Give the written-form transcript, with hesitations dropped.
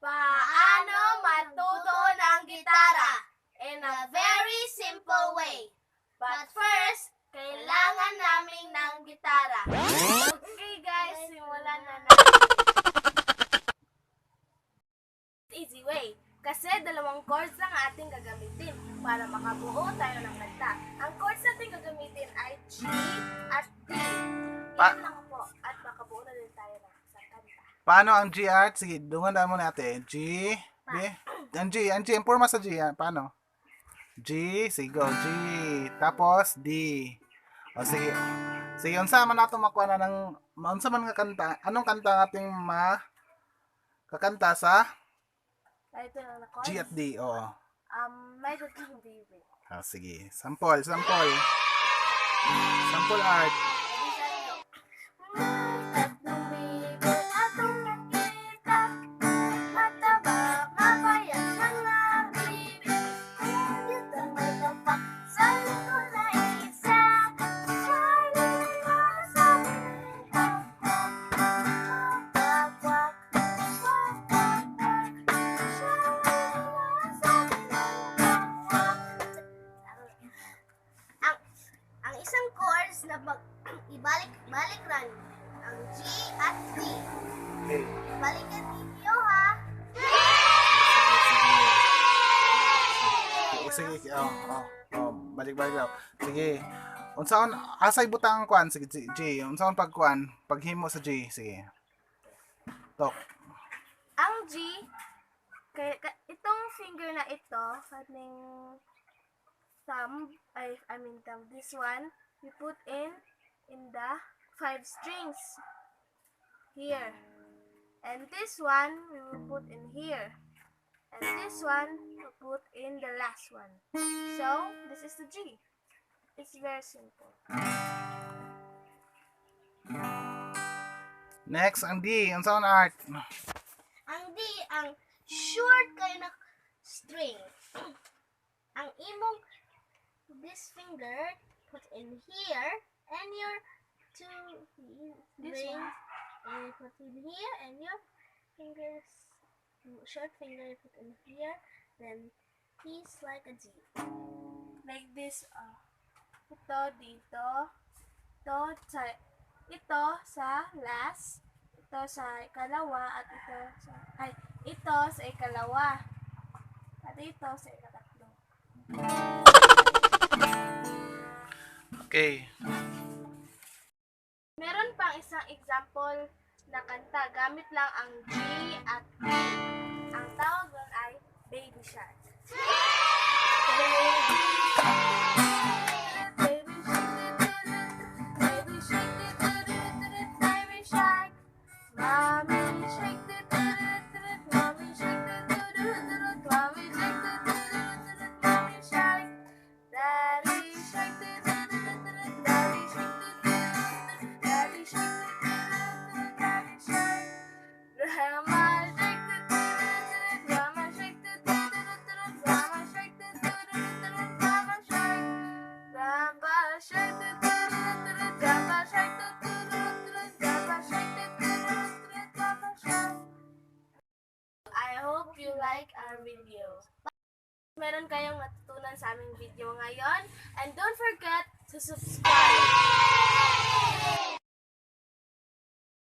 Paano matuto ng gitara? In a very simple way. But first, kailangan namin ng gitara. Okay guys, simulan na natin. Easy way. Kasi dalawang chords lang ating gagamitin para makabuo tayo ng kanta. Ang chords natin gagamitin ay G at D. Yan lang po. At makabuo na din tayo ng isang kanta. Paano ang G, Art? Sige, dungan na mo natin. G, B, ang G, ang G, ang forma sa G, ah. Paano? G, sige, go, G. Tapos, D. O, sige. Sige, unsa man nato makuha na ng, unsa man nga kanta, anong kanta ang ating ma kakanta sa Ito na na chords. G at D? Oo. May tatlong bibi. Ah, sige. Sample, sample. Sample, Art. May tatlong bibi atong nakita. Mataba, mapayat mga bibi. Cute ang may tapak sa likod na isa. Charlie sabi ng kwak, kwak, kwak, kwak, kwak, kwak, kwak. Charlie sabi ng kwak, kwak. Ang isang chords na pag ibalik balik ran ang G at D. Okay. Balikan ninyo ha. Sige, sige. Oh. Balik, balik daw. Sige. Unsaon asay butang ang kuan? Sige, G, G. Unsaon pagkuan? Paghimo sa G. Sige. Tok. Ang G kay, itong finger na ito, kaning thumb, ay, I mean thumb, this one, we put in the five strings here. And this one, we will put in here. And this one, we put in the last one. So, this is the G. It's very simple. Next, ang D. Unsaon, Art? Ang D, ang short kayo na string. Ang imong this finger put in here and your two This rings and put in here and your fingers, short finger, put in here, then he's like a G. Like this, oh. Ito dito. Ito sa, ito sa last. Ito sa ikalawa at ito sa, ay, ito sa ikalawa. At ito sa ikatatlo. Okay. Meron pang isang example na kanta gamit lang ang G at D. Ang tawag doon ay Baby Shark. Baby shark, baby shark, baby shark. Mommy shark, mommy shark, mommy shark, mommy shark. Daddy shark, daddy shark, daddy shark, daddy shark. Grandma shark, grandma shark, grandma shark, grandma shark. Grandpa shark, grandpa shark, grandpa shark, grandpa shark. I hope you like our video. Meron kayong natutunan sa aming video ngayon. And don't forget to subscribe.